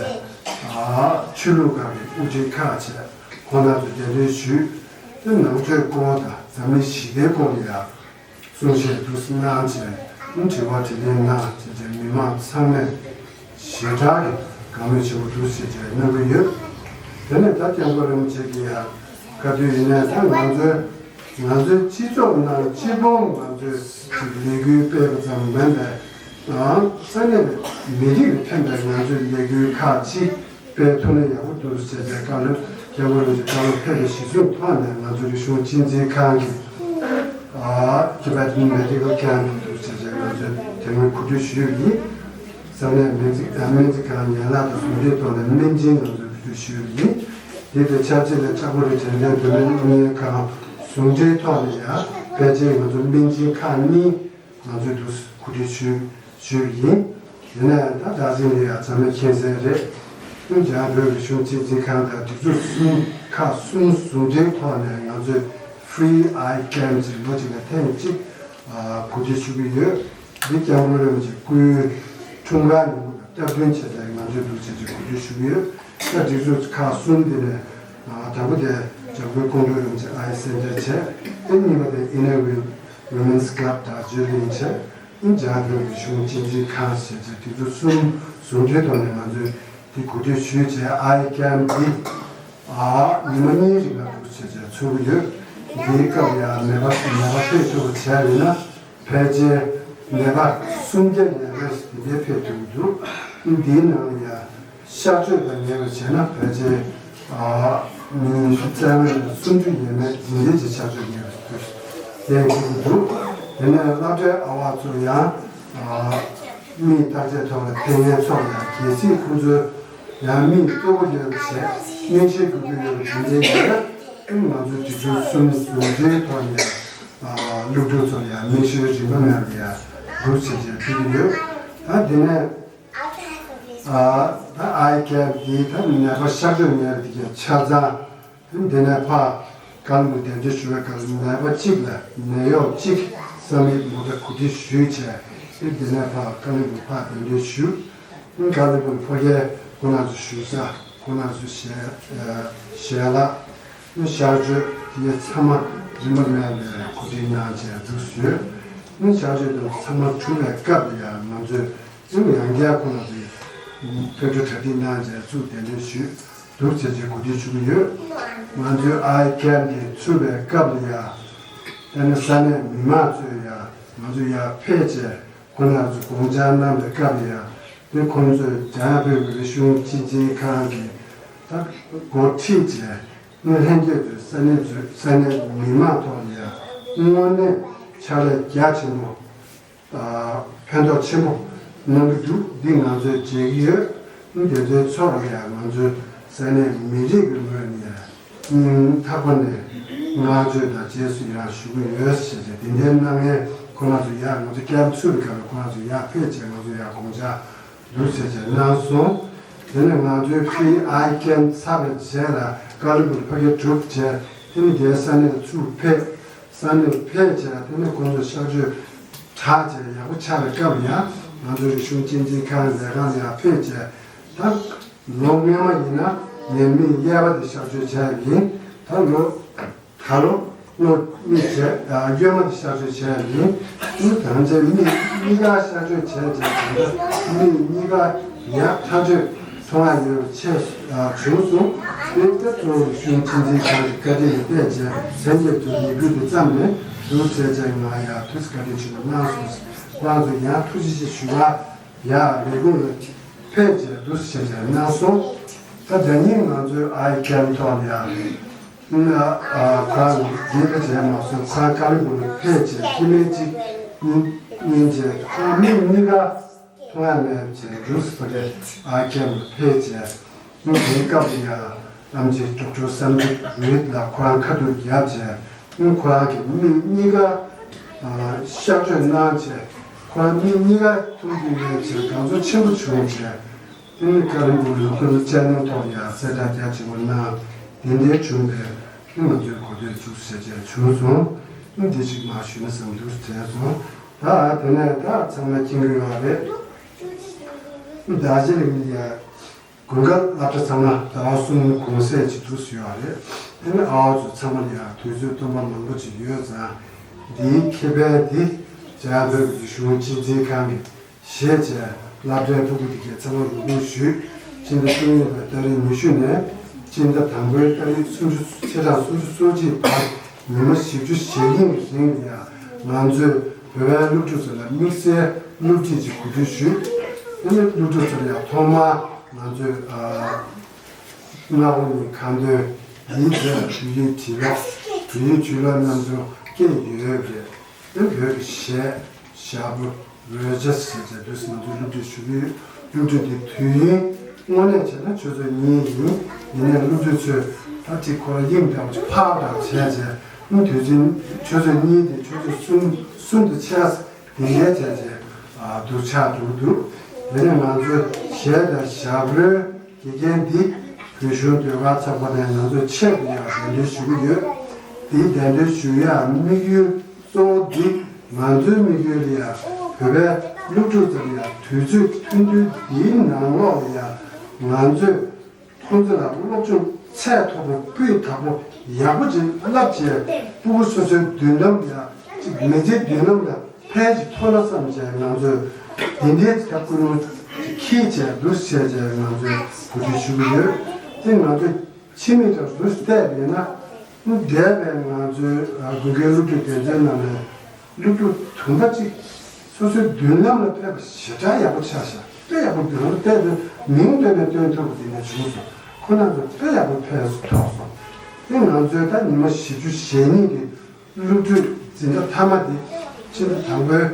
ཆོས་ལུགས་ཁག་གི་དབུ་ཁྲིད་ཁག་བྱས། ཁོང་རྣམ་ཚོ་གདན་འདྲེན་ཞུས། དེ་ནང་ཆོས་སྐོར་དང་འཛམ་གླིང་ཞི་བདེའི་སྐོར་ལ་ཡང་གསུང་བཤད་འདུག་གནང་བྱས། དྲི་བ་དྲིས་ལན་གནང་བྱས་རྗེས་མི་མང་ཚང་མས་ཞེ་དྲག་གི་དགའ་མོས་ཆེན་པོ་འདུག་ཟེར་བྱས་གནང་གི་ཡོད། དེ་ནས་ད་སྐྱབས་མགོན་རིན་པོ་ཆེ་གིས་ཡང་བཀའ་བསྡུར་ཡིན་ནའི་ད་ང་ཚོའི་ང་ཚོའི་སྤྱི་ཚོགས་ནང་སྤྱི་ཕན་ང་ཚོས་ཅིག་ལས་འགུལ་སྤེལ་བ་ཙམ་མིན་པའི་ནང་ས་གནས་མི་རིགས་ལ་ཕན་པའི་ང་ཚོའི་ལས་འགུལ་ཁག་ཅིག་སྤེལ་ཐུབ་ན་ཡག་པོ་འདུག་ཟེར་བྱས་བཀའ་སློབ་སྐྱབས་མགོན་རིན་པོ་ཆེ་བཀའ་སློབ་ཕེབས་པ་གཞིར་བཟུང་ཐོག་ནས་ང་ཚོ་རིག་གཞུང་གཅེས་འཛིན་ཁང་གི་ཨ་Tibetan Medical Camp་འདུག་ཟེར་བྱས་ང་ཚོས་དེ་སྔོན་གོ་སྒྲིག་ཞུས་ཡོད་པ་ཡིན། ས་གནས་སྨན་རྩིས་ཨ་སྨན་རྩིས་ཁང་ཡན་ལག་དང་ཟུང་འབྲེལ་ཐོག་ནས་སྨན་སྦྱིན་ང་ཚོས་གོ་སྒྲིག་ཞུས་ཡོད་པ་ཡིན། དེ་དང་ཆབས་ཅིག་ལ་ལྕགས་པོ་རི་དྲན་རྟེན་བོད་སྨན་སློབ་གཉེར་ཁང་ཟུང་འབྲེལ་ཐོག་ནས་ཡང་ཕལ་ཆེར་ང་ཚོ་སྨན་སྦྱིན་ཁག་གཉིས་ང་ཚོས་འདུག་གོ་སྒྲིག་ཞུས་ཞུས་ཡིན། དེ་ནས་ད་ད་གཟིགས་ནས་ཡང་ཚང་མས་མཁྱེན་གསལ་རེད། ཨུ་རྒྱ་བོད་རིག་གཞུང་གཅེས་འཛིན་ཁང་དང་སྒྲིག་འཛུགས་གསུམ་ཁག་གསུམ་ཟུང་འབྲེལ་ཐོག་ནས་ང་ཚོས་Free Eye Camp་ཅིག་ལོ་གཅིག་ལ་ཐེངས་གཅིག་གོ་སྒྲིག་ཞུ་གི་ཡོད། འདི་སྐྱབས་མགོན་རིན་པོ་ཆེ་སྐུའི་འཁྲུངས་སྐར་ཉིན་མོ་དང་སྟབས་བསྟུན་བྱས་ཏེ་ང་ཚོས་འདུག་བྱས་ཏེ་གོ་སྒྲིག་ཞུ་གི་ཡོད། ད་སྒྲིག་འཛུགས་ཁག་གསུམ་དེ་ནས་དང་པོ་དེ་འཇམ་མགོན་ཀོང་སྤྲུལ་རིན་པོ་ཆེ་Eye Center་བྱས། ཨེ་གཉིས་པ་དེ་Inner Wheel Women's Club་དང་ཇུ་ལིན་བྱས། ཨིན་ཇཱ་བོད་རིག་གཞུང་གཅེས་འཛིན་ཁང་ཞེས་བྱས་དེ་ཚོ་གསུམ་ཟུང་འབྲེལ་ཐོག་ནས་ང་ཚོས་དེ་གོ་སྒྲིག་ཞུས་བྱས་Eye Camp་འདི་ཨ་ཉི་མ་གཉིས་རིང་ལ་འདུག་བྱས་བྱས་ཚུགས་ཀྱི་ཡོད། འདིའི་སྐབས་ཡང་ནད་པ་ནད་པ་ཕེབས་ཐུབ་པ་བྱས་ཡིན་ན་ཕལ་ཆེར་ནད་པ་སུམ་བརྒྱ་ནས་ལྷག་ཞིག་འདིར་ཕེབས་ཐུབ་ཀྱི་འདུག་འདིའི་ནང་ལ་ཡང་གཤགས་བཅོས་དང་ཉེ་བར་བྱས་ན་ཕལ་ཆེར་ཨ་མི་ཉི་ཤུ་རྩ་ལྔ་ནས་སུམ་ཅུ་ཡས་མས་འཛིན་གྲྭའི་གི་གཤགས་བཅོས་ཉེ་བར་ལྡན་བཞིན་དུ་འདུག་དེ་ནས་སློབ་གྲྭའི་ཨ་བ་ཚོ་ཡང་ཨ་མིའི་བརྟག་དཔྱད་ཐོག་ལ་ཕེབས་མཁན་ཚོ་ལ་ཡང་གལ་སྲིད་ཁོང་ཚོས་ཡང་མིའི་ལྟོ་གོས་ཡོད་པ་བྱས་གནོན་ཤུགས་དགོས་ཀྱི་ཡོད་པ་དེ་འདྲའི་ཡིན་ན་ང་ཚོ་དེ་ཚོ་གསུམ་ཟུང་འབྲེལ་ཐོག་ནས་ཨ་སློབ་ཕྲུག་ཚོ་ལ་ཡང་གནོན་ཤུགས་རིམ་པ་མེད་པ་ཡང་འདུག་བྱས་བྱས་ཕུལ་གྱི་ཡོད། ད་དེ་ནས། ཨ་ད་ཨའི་ཀེབ་འདི་ད་ནད་པ་གཤགས་བཅོས་ཉེ་བ་དེ་གའི་ཆ་ཚང་། དེ་ནས་ཕར་ཀ་ལོན་སྦུག་གདན་འདྲེན་ཞུ་བའི་སྐབས་ནད་པ་གཅིག་ལ་ནད་གཡོག་གཅིག་བསམ་ཡས་མོ་ཊ་གོ་སྒྲིག་ཞུས་བྱས། དེ་ནས་ཕར་ཀ་ལོན་སྦུག་ཕར་གདན་འདྲེན་ཞུས། ཀ་ལོན་སྦུག་ཕོ་སྐྱེས་ཁོ་རང་ཚོ་བཞུགས་ས་ཁོ་རང་ཚོ་ཞལ་ཞལ་ལག་གཤགས་བཅོས་དེ་གའི་ཚང་མ་རིན་པ་མེད་པའི་གོ་སྒྲིག་གནང་བྱས་འདུག་ཞུས། གཤགས་བཅོས་དེ་ཚང་མ་གྲུབ་པའི་སྐབས་ལ་ཡང་ང་ཚོས། ཨིན་ཡང་བསྐྱར་ཁོང་ཚོས་ཕེབས་འགྲོ་གྲ་སྒྲིག་གནང་བྱས་ཚུར་གདན་འདྲེན་ཞུས་འདུག་བྱས་རྗེས་གོ་སྒྲིག་ཞུ་གི་ཡོད། ང་ཚོའི་ཨའི་ཀེབ་འདི་ཚུགས་པའི་སྐབས་ལ་ཡ། ད་ནི་ས་གནས་མི་མང་ཚོས་ཡ་ང་ཚོ་ཡར་ཕེབས་བྱས་ཁོང་རྣམ་ཚོ་དགོངས་འཆར་གནང་བའི་སྐབས་ལ་ཡ། དེ་ཁོང་ཚོས་འཇམ་དབྱངས་བོད་ཀྱི་རིག་གཞུང་གཅེས་འཛིན་ཁང་གི་ད་འགོ་ཁྲིད་བྱས་ནི་ལྷན་རྒྱས་ཚོས་ས་གནས་ཚོས་ས་གནས་མི་མང་ཐོག་ལ་ཡ་དངོས་གནས་ཕྱག་ལས་རྒྱ་ཆེན་པོ། ཕན་ཐོགས་ཆེན་པོ་གནང་གི་འདུག་འདི་ང་ཚོས་མཇལ་གྱི་ཡོད། དེ་ཚོའི་ཚོགས་ལ་ཡང་ང་ཚོའི་ས་གནས་མི་རིགས་ཀྱི་ངོས་ནས་སྙིང་ཐག་པ་ནས་བསྔགས་བརྗོད་དང་རྗེས་སུ་ཡང་ཞུ་གི་ཡོད་ཞེས་བྱས་དེ་འདྲའི་གནང་མཁན་ཁོ་རང་ཚོ་ཡང་ང་ཚོ་ཀེམ་ཚུགས་པའི་སྐབས་ལ་ཁོ་རང་ཚོ་ཡར་ཕེབས་བྱས་ང་ཚོ་ཡར་དགོངས་འཆར་ འདུག་ཟེར་བྱས་གནང་སོང་། དེ་ནས་ང་ཚོའི་ཕི་ཨའི་ཀེམ་ཚར་བའི་རྗེས་ལ་ཀ་ལི་པུར་ཕ་གིར་གྲུབ་བྱས། དེ་ནས་རྒྱའི་ས་གནས་ཚུར་ཕེབས། ས་གནས་ཕེབས་བྱས། དེ་ནས་ཁོང་ཚོ་གཤག་བཅོས་དྲག་བྱས་ཡག་པོ་ཆགས་པའི་སྐབས་ཡང་ང་ཚོའི་རིག་གཞུང་གཅེས་འཛིན་ཁང་ལས་ཁང་ལ་ཡང་ཕེབས་བྱས། ད་ལོ་སྔོན་མ་ཡིན་ན་ནད་མི་གཡས་པ་དེ་གཤག་བཅོས་བྱས་ཡིན། ད་ལོ་ད་ལོ་ལོ་གཉིས་བྱས། ཨ། གཡོན་མ་དེ་གཤག་བཅོས་བྱས་ཡིན། ཨུ། ད་ལྟའི་མི་གཉིས་ཀ་གཤག་བཅོས་བྱས་རྗེས་ད་ལྟ་མི་གཉིས་ཀ་ཡང་ཐག་གཅོད་ཐོག་ཡོད་ཆེད། ཨ། བྱུང་སོང་། དེ་ལྟ་གཙོ་བོ་གཞུང་ཆིངས་འཛིན་ཁང་གི་བཀའ་དྲིན་ལ་བལྟས་རྗེས་མཚན་བརྗོད་དུ་ཡི་གུ་དེ་བརྩམས་ནས་འདུག་ཟེར་བྱས་ང་ཡང་ཐུགས་བཀའ་དྲིན་ཆེན་པོ་གནང་སོང་། ཁོང་ཚོ་ཡང་ཐུགས་རྗེ་ཆེ་ཞུ་བ་ཡང་ལས་ཁུངས་ལ་ཕེབས་བྱས་འདུག་ཟེར་བྱས་གནང་སོང་། ད་ད་ནི་ང་ཚོའི་ཨའི་ཀེམ་ཐོག་ལ་ཡང་། ཨ། ཁོ་རང་འདི་ལ་བྱས་མ་སོང་། ཁོ་རང་ཀ་ལི་པུར་ལ་ཕེབས་བྱས་སྐྱེ་དམན་གཅིག་གཉིས་གཉིས་བྱས། ཁོ་རང་མི་གཉིས་ཀ་མཐོང་ཡ་མེད་བྱས་འདུག་ཟེར་ཨ་ཀེམ་ལ་ཕེབས་བྱས། དེའི་སྐབས་ལ་ཡང་ཨེམ་ཆི་ཌོག་ཊར་སམ་ཇིད་རུ་ཧིད་ལགས་ཁོ་རང་ཁ་ཐུག་བརྒྱབ་བྱས། ཁོ་རང་གི་མི་གཉིས་ཀ་གཤག་བཅོས་གནང་བྱས། ཁོ་རང་མི་གཉིས་ཀ་མཐོང་རྒྱུ་མེད་བྱས་དགའ་ཚོར་ཆེན་པོ་བྱུང་བྱས། དེ་ནས་ཀ་ལི་པུར་ལ་ཁོ་ཚོ་ཅེ་ནལ་ཐོག་ཡང་གསལ་བསྒྲགས་རྒྱ་ཆེན་པོ་གནང་། དེ་འདྲའི་བྱུང་བས་ང་ཚོའི་གོ་ཐོས་ཚུགས་ཟེར་བྱས་བྱུང་སོང་། འདི་ཞིག་མ་ཞུས་ན་བསམ་འདུག་དྲན་སོང་། ད་དེ་ནས་ད་ཚང་མ་མཁྱེན་གྱི་ཡོད་རེད། ད་ཅི་རིང་ཡ་དགུན་ཁ་སློབ་གྲྭ་ཚང་མ་ཟླ་བ་གསུམ་གུང་སེང་ཅིག་འདུག་ཡོད་རེད། དེ་ནས་ཨ་བ་ཚོ་ཚང་མ་ལ་ཡང་དུས་ཚོད་སྟོང་པ་མང་པོ་ཅིག་ཡོད་ཙང་། འདིའི་ཁེ་ཕན་འདི་འཇམ་དབྱངས་བོད་ཀྱི་གཞུང་གཅེས་འཛིན་ཁང་གི་བཞེས་བྱས་སློབ་གྲྭའི་ཕྲུ་གུ་དེ་གའི་ཚང་མ་རོགས་རམ་ཞུས། སྤྱི་ཟླ་བཅུ་གཉིས་པའི་ཏ་རིག་ཉི་ཤུ་ནས་སྤྱི་ཟླ་དང་པོའི་ཏ་རིག་སུམ་ཅུ་ཕྱེད་དང་སུམ་ཅུ་སོ་གཅིག་བར་ཉི་མ་བཞི་བཅུ་ཞེ་གཉིས་རིང་ལ་ཡང་ང་ཚོས་བོད་པའི་སློབ་ཕྲུག་ཚོ་ལ་དམིགས་བསལ་སློབ་ཁྲིད་ཅིག་གོ་སྒྲིག་ཞུས། དེ་ནས་སློབ་ཕྲུག་ཚོ་ལ་ཡང་ཐོག་མར་ང་ཚོས། ཨ། སྔ་དགོང་ནས་ཁ་འདོན་ཡིན་ཙང་བོད་ཡིག་བྲིས་ཀློག་བོད་ཡིག་བྲིས་ཀློག་རྣམས་ཚོ་སྐད་ཡོད་རེད། དེ་བོད་ཀྱི་གཞས་ཞབས་བྲོ་རོལ་ཆ་ཟེར་བྱས་དུས་ང་ཚོས་སློབ་ཁྲིད་ཞུ་གི་ཡོད། སློབ་ཁྲིད་དེ་དུས་ཡུན་དངོས་གནས་བྱས་ན་ཆུ་ཚོད་གཉིས་ཡིན། ཡིན་ནའི་སློབ་ཕྲུག་ཚོས་ད་ཅིག་ཁོ་རང་དབྱིངས་དང་ཕར་དང་བྱས་བྱས་ཨུ་དུས་ཚོད་ཆུ་ཚོད་གཉིས་དེ་ཆུ་ཚོད་གསུམ་གསུམ་དུ་ཆད། དེ་འདྲའི་བྱས་རྗེས་ཨ་སྡུག་ཆགས་འགྲོ་གི་འདུག་དེ་ནས་ང་ཚོའི་གཞས་དང་ཞབས་བྲོའི་དགེ་རྒན་འདི་བོད་གཞུང་ཟློས་གར་ཚོགས་པ་ནས་ང་ཚོས་ཆེད་དུ་ཡང་གདན་འདྲེན་ཞུ་གི་ཡོད། དེའི་གདན་འདྲེན་ཞུ་ཡག་དམིགས་ཡུལ་གཙོ་བོ་འདི་ང་ཚོའི་དམིགས་ཡུལ་ལ་ཡང་བོད་པའི་སློབ་ཕྲུག་ཚོ་ལ་ཡང་དུས་ཚོད་ཐུང་ཐུང་འདིའི་ནང་ལོགས་ལ་ཡང་ང་ཚོས། ཁོང་ཚོ་ལ་སློབ་སྦྱོང་ཚད་མཐོ་པོ་སྤུས་དག་པོ་ཡག་པོ་ཅིག་བསླབ་བྱས་ཕྲུ་གུ་སོ་སོའི་མདུན་ལམ་ལ་ཅིག་མི་ཚེའི་མདུན་ལམ་ལ་ཕན་ཞིག་ཐོགས་ན་བསམ་བྱས་ང་ཚོས་འདི་འདྲའི་ཐབས་ཀུན་སློང་ཅིག་འཁྱེར་བྱས་འདུག་བྱས་བྱས་ང་ཚོས་གོ་སྒྲིག་ཞུ་གི་ཡོད། དེ་ང་ཚོས་ཕྱི་མིག་ལྟར་འདུག་བལྟས་པ་ཡིན་ན་འདས་པའི་ང་ཚོའི་དགུན་ཁའི་སློབ་ཕྲུག་དོན་ཚན་ནང་ནས། སློབ་ཕྲུག་དུམ་པ་གཅིག་སོ་སོའི་མདུན་ལམ་ལ་ཕེབས་པ་ཞེ་དྲག་ཡག་པོ་ཆགས་ཤག་དཔེ་ཡག་པོ་མདུན་ལམ་དཔེ་དེ་མིང་བཏོན་ནས་སྟོན་ཐུབ་པ་དེ་ནས་བྱུང་སོང་། ཁོ་རང་ཚོ་དཔེ་ཡག་པོ་ཕེབས་སུ་ཐོགས་སོང་། དེ་ང་ཚོའི་ད་ཉི་མ་བཞི་བཅུ་ཞེ་གཉིས་ཀྱི་སློབ་ཕྲུག་འཛིན་གྲྭ་མཐའ་མ་དེ་ཕྱི་ཟླ་དང་པོའི་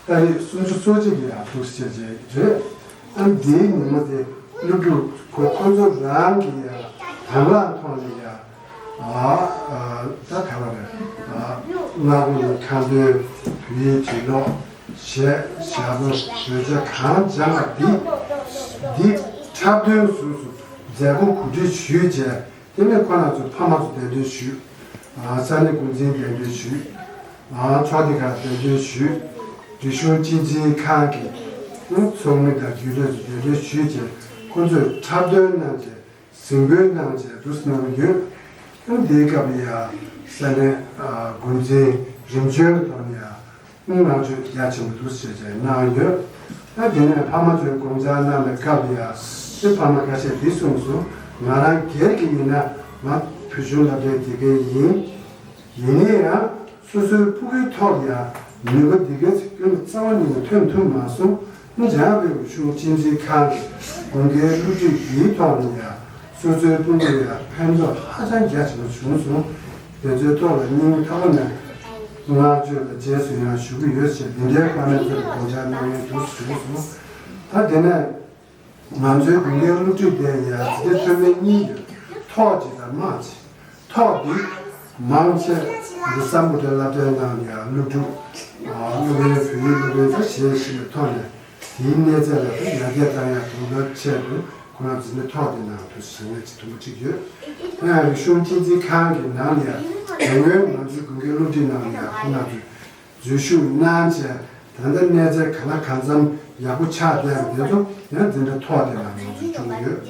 ཏ་རིག་སུམ་ཅུ་སོ་གཅིག་གི་ཡར་འདུག་བྱས་བྱས་རེད། ཨ་ནི་དེའི་ཉིན་མོ་དེ་སློབ་ཕྲུག་ཁོ་ཁོ་ཚོ་རང་གི་ཡ་དང་བླངས་ཐོག་ནས་ཡ། ཨ། ཨ། ད་ག་བ་རེད། ཨ། སྔ་དགོང་ནས་ཁ་འདོན་བོད་ཡིག་བྲིས་ཀློག་གཞས་ཞབས་བྲོ་རོལ་ཆ་གང་སྦྱངས་པ་འདི་འདི་འཁྲབ་སྟོན་ཟུར་དུ་མཛད་སྒོ་གོ་སྒྲིག་ཞུས་བྱས། དེ་ནས་ཁོ་རང་ཚོའི་ཕ་མ་ཚོ་གདན་འདྲེན་ཞུས། ཨ། ས་གནས་འགོ་འཛིན་གདན་འདྲེན་ཞུས། ཨ། ཚོགས་སྡེ་ཁག་གདན་འདྲེན་ཞུས། རིག་གཞུང་གཅེས་འཛིན་ཁང་གི་ཚོགས་མི་དང་རྒྱུན་ལས་ཚོ་གདན་འདྲེན་ཞུས་བྱས་ཁོ་ཚོས་འཁྲབ་སྟོན་གནང་བྱས་གཟིགས་འབུལ་གནང་བྱས་འདུག་གནང་གི་ཡོད། ཨ། དེའི་སྐབས་ལ་ཡ་ས་གནས། ཨ། འགོ་འཛིན་རིམ་བྱོན་གྱི་ཐོག་ནས་ཡ། ང་ཚོས་རྒྱ་ཆེན་པོ་འདུག་ཟེར་བྱས་གནང་ཡོད། ད་དེ་ནས་ཕ་མ་ཚོས་དགོངས་འཆར་གནང་བའི་སྐབས་ལ་ཡང་སྤྱིར་ཕ་མ་ཁ་ཤས་འདི་གསུངས་སོང་། ང་རང་སྒེར་གྱི་ཡིན་ན་ང་བོད་གཞུང་སློབ་གྲྭའི་དགེ་རྒན་ཡིན། ཡིན་ན་ཡང་སོ་སོའི་ཕྲུ་གུའི་ཐོག་ལ་ཡང་ནུས་པ་འདི་གའི་ཚིག་ཀུན་རྩ་བ་ཉིད་ནས་ཐོན་ཐུབ་མ་སོང་། འཇམ་དབྱངས་བོད་ཀྱི་གཞུང་གཅེས་འཛིན་ཁང་གི་དགུན་ཁའི་སློབ་ཁྲིད་འདིའི་ཐོག་ནས་ཡང་སོ་སོའི་ཕྲུ་གུ་ལ་ཡང་ཕན་ཐོགས་ཧ་ཅང་རྒྱ་ཆེན་པོ་བྱུང་སོང་། དེ་ཚོའི་ཐོག་ལ་སྙིང་ཐག་པ་ནས་བསྔགས་བརྗོད་དང་རྗེས་སུ་ཡང་ཞུ་གི་ཡོད་ཅེས་འདི་འདྲའི་ཕ་མ་ཚོས་དགོངས་འཆར་གནང་ཡོད་འདུག་ཞུས་སོང་། ད་དེ་ནས་ང་ཚོའི་དགུན་ཁའི་སློབ་ཁྲིད་དེ་ཡང་ཚིག་སྡེ་མཐོ་དམན་གཉིས་ཡོད། ཐོག་གཅིག་དང་མང་གཅིག་ཐོག་འདི་མང་ཆེ་འདི་སམ་བྷོ་ཊའི་སློབ་གྲྭའི་ནང་ནས་ཡང་སློབ་ཕྲུག་སློབ་དཔོན་བོད་ཡིག་སློབ་དཔོན་ཚོ་གཞས་ཤེས་པའི་ཐོག་ནས། དེའི་གནས་ཚད་ལ་ཡར་རྒྱས་བཏང་ཡག་དོན་དག་ཆེད་དུ་ཁོ་རང་འཛིན་གྲྭ་ཐོག་དེ་ནང་དུ་ཞུགས་མཁན་ཅིག་དུམ་བུ་གཅིག་ཡོད། ཡང་རིག་གཞུང་གཅེས་འཛིན་ཁང་གི་ནང་ལ་ཡང་དེ་སྔོན་ང་ཚོའི་དགུན་ཁའི་སློབ་ཁྲིད་ནང་ལ་ཡང་ཁོ་རང་ཚོས་འཛུལ་ཞུགས་གནང་བྱས། ད་ལྟ་གནས་ཚད་ག་ལ་གང་འཚམ་ཡག་པོ་ཆགས་བསྡད་པ་དེ་ཚོ་ཡང་འཛིན་གྲྭ་ཐོག་དེ་ནང་ང་ཚོས་བྱུང་ཡོད།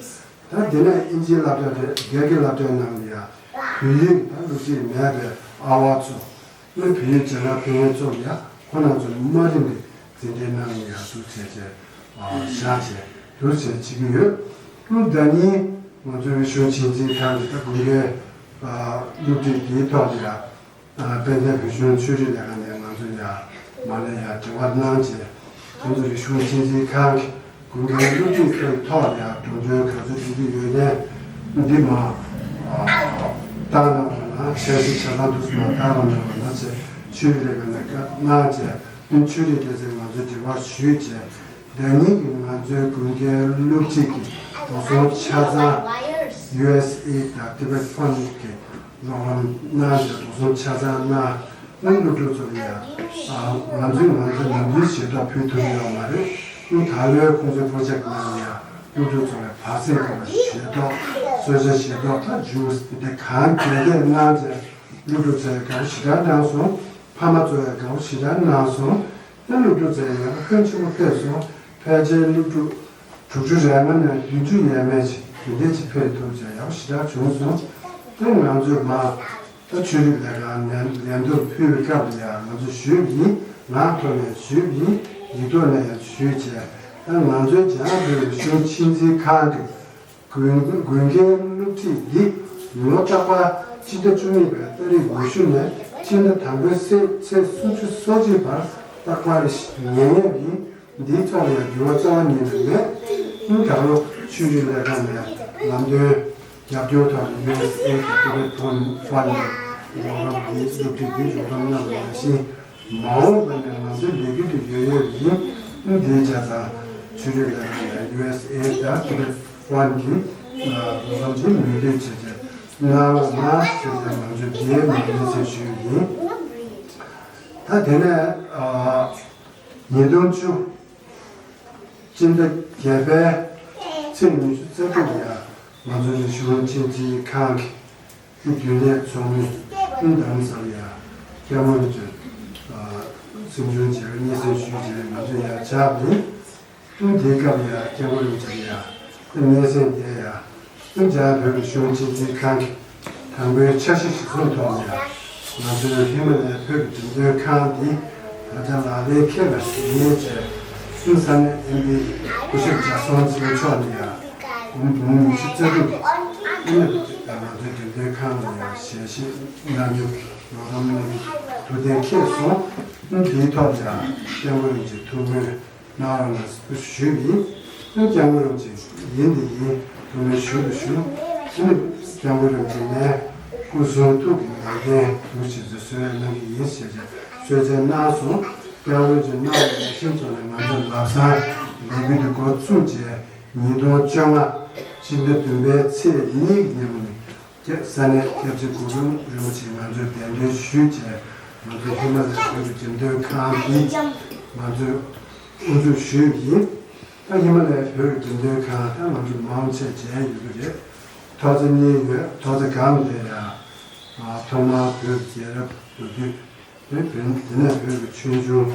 ད་དེ་ནས་ཨིན་ཇིའི་སློབ་གྲྭ་དེ། སྒེར་གྱི་སློབ་གྲྭའི་ནང་ལ་ཡང་བོད་ཡིག་དང་སློབ་ཁྲིད་མེད་པའི་ཨ་བ་ཚོ། སྔོན་བོད་ཡིག་སྦྱང་གར་ཕེབས་མཁན་ཚོ་ལ་ཡང་ཁོ་རང་ཚོ་དམའ་རིམ་གྱི་འཛིན་གྲྭའི་ནང་ལ་ཡང་འདུག་བྱས་བྱས་བཞག་བྱས་འདུག་བྱས་བྱེད་ཀྱི་ཡོད། ཨ་ནི་ཟླ་ཉིན་ང་ཚོའི་རིག་གཞུང་གཅེས་འཛིན་ཁང་གི་ད་དགུན་ཁའི་སློབ་ཁྲིད་དེའི་ཐོག་ལ་ཡང་དཔལ་ལྡན་བོད་གཞུང་ཆོས་རིག་ལས་ཁང་ནས་ང་ཚོ་ཡང་མར་ལ་ཡང་འབྲེལ་བ་གནང་བྱས། ང་ཚོ་རིག་གཞུང་གཅེས་འཛིན་ཁང་གི་དགུན་ཁའི་སློབ་ཁྲིད་ཁག་གི་ཐོག་ལ་ཡང་འགྲོ་གྲོན་ག་ཚོད་སྤྲད་ཀྱི་ཡོད་མཁན་འདི་མར་བཏང་གནང་བ་ན། འཆར་གཞི་ཆ་ཚང་དུ་མར་བཏང་གནང་བ་ན་བྱས། ཆོས་རིག་ལས་ཁང་ནས་བཀའ་གནང་བྱས། ཨ་ནི་ཆོས་རིག་སྡེ་ཚན་ང་ཚོས་འབྲེལ་བ་ཞུས་བྱས། ཟླ་ཉིན་གྱི་ང་ཚོའི་དགུན་ཁའི་སློབ་ཁྲིད་ཀྱི་འགྲོ་སོང་ཆ་ཚང་ཡུ་ཨེས་ཨེ་དང་Tibet Fund གི་རོགས་རམ་གནང་བྱས་འགྲོ་སོང་ཆ་ཚང་གནང་། སློབ་ཕྲུག་ཚོ་ལ་ཡང་ང་ཚོས་ང་ཚོའི་ནམ་རྒྱུན་ཞལ་ཏོག་ཕུལ་ཐུབ་ཡོད་མ་རེད། ད་ལོའི་ཁོང་ཚོའི་པོ་རོ་ཇེཀ་ནང་ལ་ཡང་སློབ་ཕྲུག་ཚོ་ལ་བར་གསེང་སྐབས་ལ་ཞལ་ཏོག་གསོལ་ཇ་ཞལ་ཏོག་དང་ཇུས་དེ་གང་གལ་ཆེ་གནང་བྱས། སློབ་ཕྲུག་ཚོས་དགའ་པོ་ཞེ་དྲག་གནང་སོང་། ཕ་མ་ཚོས་དགའ་པོ་ཞེ་དྲག་གནང་སོང་། ཨ་ནི་སློབ་ཕྲུག་ཚོས་ཡང་ཧོན་ཆེན་པོ་ཕེབས་སོང་། ཕལ་ཆེར་སློབ་ཕྲུག་དྲུག་ཅུ་རེ་ལྔ་ནས་བདུན་ཅུ་ཡས་མས་ཅིག་དེ་འདྲས་ཅིག་ཕེབས་ཐུབ་བྱས་ཡག་པོ་ཞེ་དྲག་བྱུང་སོང་། ཨ་ནི་ང་ཚོས་མར་ད་ཆོས་རིག་ལས་ཁང་ནས་ལན་འདེབས་ཕུལ་བའི་སྐབས་ལ་ཡང་ང་ཚོས་ཞུས་པ་ཡིན། ངག་ཐོག་ནས་ཞུས་པ་ཡིན། ཡིག་ཐོག་ནས་ཡང་ཞུས་བྱས། ད་ང་ཚོའི་འཇམ་དབྱངས་བོད་རིག་གཞུང་གཅེས་འཛིན་ཁང་གི་དགུན་དགུན་ཁའི་སློབ་ཁྲིད་འདི་ལོ་རྟག་པར་སྤྱི་ཟླ་བཅུ་གཉིས་པའི་ཏ་རིག་ཉི་ཤུ་ནས་སྤྱི་ཟླ་དང་པོའི་ཚེས་ཚེས་སུམ་ཅུ་སོ་གཅིག་བར་རྟག་པར་ཉན་ཡས་ཡིན། འདིའི་ཐོག་ལ་ཡང་འགྱུར་བ་རྩ་བ་ཉིད་ནས་མེད། ཨ་ནི་ད་རུང་ཆོས་རིག་ལས་ཁང་ནས་ལམ་སྟོན་རྒྱབ་སྐྱོར་དང་ཡུ་ཨེས་ཨེ་དང་Tibet Fund ནས་རོགས་རམ་འདི་སློབ་ཁྲིད་འདི་རོགས་རམ་གནང་བ་ནང་བཞིན། མ་འོངས་པ་ནས་ང་ཚོའི་ལས་འགུལ་དེ་ཡོད་ཡོད་ཡིན། ཨ་ནི་དེའི་ཆ་ཚང་ཆོས་རིག་ལས་ཁང་ནས་ཡུ་ཨེས་ཨེ་དང་Tibet Fund གི་རོགས་རམ་དེ་མོས་མཐུན་བྱས་བྱས་གནང་རོགས་གནང་ཞེས་ང་ཚོས་འདིའི་ནང་སྙན་སེང་ཞུས་ཡིན། ད་དེ་ནས་ཉིས་སྟོང་བཅུ། སྤྱི་ཟླ་བརྒྱད་པའི་ཚེས་ཉི་ཤུ་རྩ་དྲུག་ལ་ཡང་ང་ཚོའི་རིག་གཞུང་གཅེས་འཛིན་ཁང་གི་རྒྱུན་ལས་ཚོགས་མི་ཨིན་དྷ་རམ་ས་ལ་ཡ་སྐྱབས་མགོན་རིན་པོ་ཆེ་གསུང་ཆོས་མཇལ་བའི་སྙན་སེང་ཞུས་བྱས་ང་ཚོ་ཡར་བཅར་བ་ཡིན། ཨ་ནི་དེའི་སྐབས་ལ་ཡ་སྐྱབས་མགོན་རིན་པོ་ཆེ་ལ་ཡ་སྙན་སེང་དེ་ཡ། ཨ་ནི་འཇམ་དབྱངས་བོད་ཀྱི་གཞུང་གཅེས་འཛིན་ཁང་གི་དང་པོའི་འཆར་གཞི་གཞིར་བཟུང་ཐོག་ནས་ང་ཚོའི་ཧི་མ་ལ་ཡའི་བོད་ཀྱི་འགྲེམས་སྟོན་ཁང་འདི་ད་ཆ་ལག་ལེན་འཁེལ་བ་ཞིག་ཡིན་བྱས། ཨ་ནི་ས་གནས་ཨེམ་པི་སྐུ་ཞབས་ཇ་སོན་ཚེ་མཆོག་ནས་ཡང་འབུམ་འབུམ་ཉི་ཤུ་རྩ་དྲུག་ཨ་ནི་ང་ཚོའི་འགྲེམས་སྟོན་ཁང་ལ་ཡང་ཞལ་བཞེས་གནང་རྒྱུ་རོགས་རམ་གནང་རྒྱུ་ཐུགས་གཏན་འཁེལ་སོང་། ཨ་ནི་འདིའི་ཐོག་ལ་ཡང་སྐྱབས་མགོན་རིན་པོ་ཆེ་ཐུགས་སྨོན་གནང་རོགས་གནང་ཞུས་པ་ཡིན། ཨ་ནི་སྐྱབས་མགོན་རིན་པོ་ཆེ་ཡིན་དེ་ཡིན། ཐུགས་སྨོན་ཞུ་དང་ཞུ། ཨ་ནི་སྐྱབས་མགོན་རིན་པོ་ཆེ་ནས་སྐུ་གསུང་ཐུགས་ཀྱི་ལམ་སྟོན་འདུག་ཅེས་གསོལ་བ་གནང་གི་ཡིན་ཞེས་བྱས་གསོལ་སྩལ་གནང་སོང་། སྐྱབས་མགོན་རིན་པོ་ཆེ་གནང་བའི་ལེགས་ཤོམ་ཚོགས་ནས་ང་ཚོ་ལམ་སང་ལས་འགུལ་འདི་འགོ་བཙུགས་རྗེས་ཉིས་སྟོང་བཅོ་ལྔ་སྤྱི་ཟླ་བདུན་པའི་ཚེས་གཉིས་ཀྱི་ཉིན་མོ་ནས་ས་གནས་སྐྱབས་རྗེ་གུ་རུ་རིན་པོ་ཆེ་ང་ཚོས་གདན་འདྲེན་ཞུས་བྱས་ང་ཚོའི་ཧི་མ་ལ་ཡའི་བོད་ཀྱི་འགྲེམས་སྟོན་ཁང་འདི་ང་ཚོས་དབུ་འཛུགས་ཞུས་པ་ཡིན། ད་ཧི་མ་ལ་ཡའི་བོད་ཀྱི་འགྲེམས་སྟོན་ཁང་ད་ང་ཚོ་མང་ཆེ་མཇལ་ཡོད་ཀྱི་རེད། ཐོག་བརྩེགས་གཉིས་ཡོད། ཐོག་བརྩེགས་སྒང་དེ་ཡང་ཐོག་མར་བོད་ཀྱི་རྒྱལ་རབས་མདོར་བསྡུས། དེ་དེ་ནས་བོད་ཀྱི་ཆོས་འབྱུང་།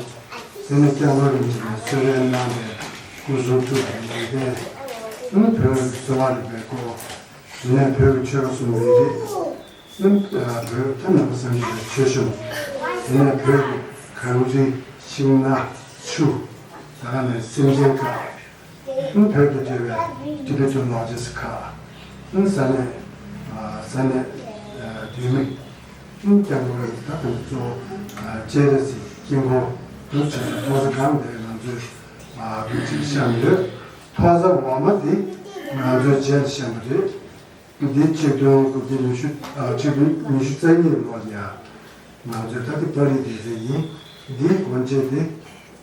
དེ་ནས་སྐྱབས་མགོན་རིན་པོ་ཆེ་ནས་གསོལ་རས་གནང་བའི་སྐུ་གསུང་ཐུགས་ཀྱི་ལམ་སྟོན། ཨ་ནི་བོད་ཀྱི་གསོ་བ་རིག་པའི་སྐོར། དེ་ནས་བོད་ཀྱི་ཆོས་པ་གསུམ་མི་རིགས། ཨ་ནི་བོད་ད་ནང་པ་སངས་རྒྱས་པའི་ཆོས་གཞུང་། དེ་ནས་བོད་ཀྱི་གངས་རི་ཤིང་ནགས་ཆུ། ད་ག་ནས་སེམས་ཅན་ཁག་ཨ་ནི་བོད་དང་འབྲེལ་བའི་Tibetan Lodges ཁག་ཨ་ནི་ས་གནས་ས་གནས་བོད་མི། ཨ་ནི་སྐྱབས་མགོན་རིན་པོ་ཆེ་ད་ལྟ་གཙོ་བོ་སྤྱན་རས་གཟིགས་དཀྱིལ་འཁོར་འདུག་བྱས་ནས་ཐོག་བརྩེགས་སྒང་དེ་ང་ཚོས་འདུག་ཅིག་བཤམས་ཡོད། ཐོག་བརྩེགས་འོག་མ་འདི་ང་ཚོའི་རྗེས་ལ་བཤམས་པ་རེད། འདི་ཆིག་སྟོང་དགུ་བརྒྱ་ཉི་ཤུ་ཨ་ཆིག་སྟོང་ཉི་ཤུ་རྩ་གཉིས་ལོ་ལ་ཡ་ང་ཚོའི་ད་ལྟ་པར་རིས་སྡེ་ཚན་ཡིན། འདིའི་སྒོ་འབྱེད་དེ་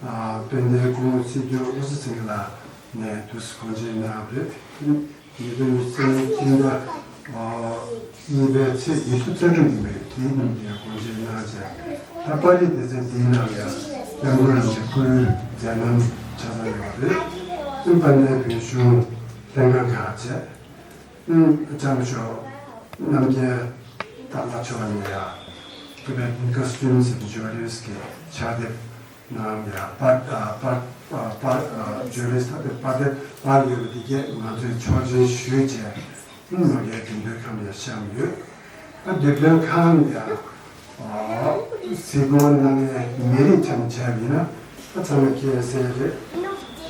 ཨ་དཔལ་ལྡན་སྐུ་ངོ་སྲིད་སྐྱོང་ཨུ་ཟི་ཚེ་རིང་ལགས་ནས་དུས་སུ་སྒོ་འབྱེད་གནང་བ་རེད། ཉིས་སྟོང་ཉི་ཤུ་རྩ་གཉིས་སྤྱི་ཟླ་ཨ་གཉིས་པའི་ཚེས་ཉི་ཤུ་རྩ་དྲུག་ཡིན་པས་དེའི་ཉིན་དེ་སྒོ་འབྱེད་གནང་བྱས། ད་པར་རིས་སྡེ་ཚན་འདིའི་ནང་ལ་ཡ་སྐྱབས་མགོན་རིན་པོ་ཆེ་སྐུའི་མཛད་རྣམ་ ཆ་ཚང་ཡོད་རེད། ཨིན་པ་ནས་བོད་གཞུང་ལྷན་ཁང་ཁག་བཅས། ཨིན་ལྕམ་མཆོག་རྣམ་རྒྱལ་སྟག་ལྷ་མཆོག་ནས་ཡ། Tibetan costumes and jewelries གི་ཕྱག་དེབ་ནང་ཡ་པར་ཨ་པར་ཨ་པར་ཨ་jewelries ད་དེ་པར་དེབ་པར་ཡོད་པ་དེ་གས་ང་ཚོས་ཆོག་མཆན་ཞུས་བྱས། ཨིན་མ་གའི་འདེམས་ཐོན་ཁང་ལ་བཤམས་ཡོད། ཨ་འདེམས་ཐོན་ཁང་ལ་ཨ་གཟིགས་སྐོར་གནང་མཁན་མི་རིགས་ཆ་ནས་བྱས་པ་ཡིན་ན། ཨ་ཚང་མ་མཁྱེན་གསལ་རེད།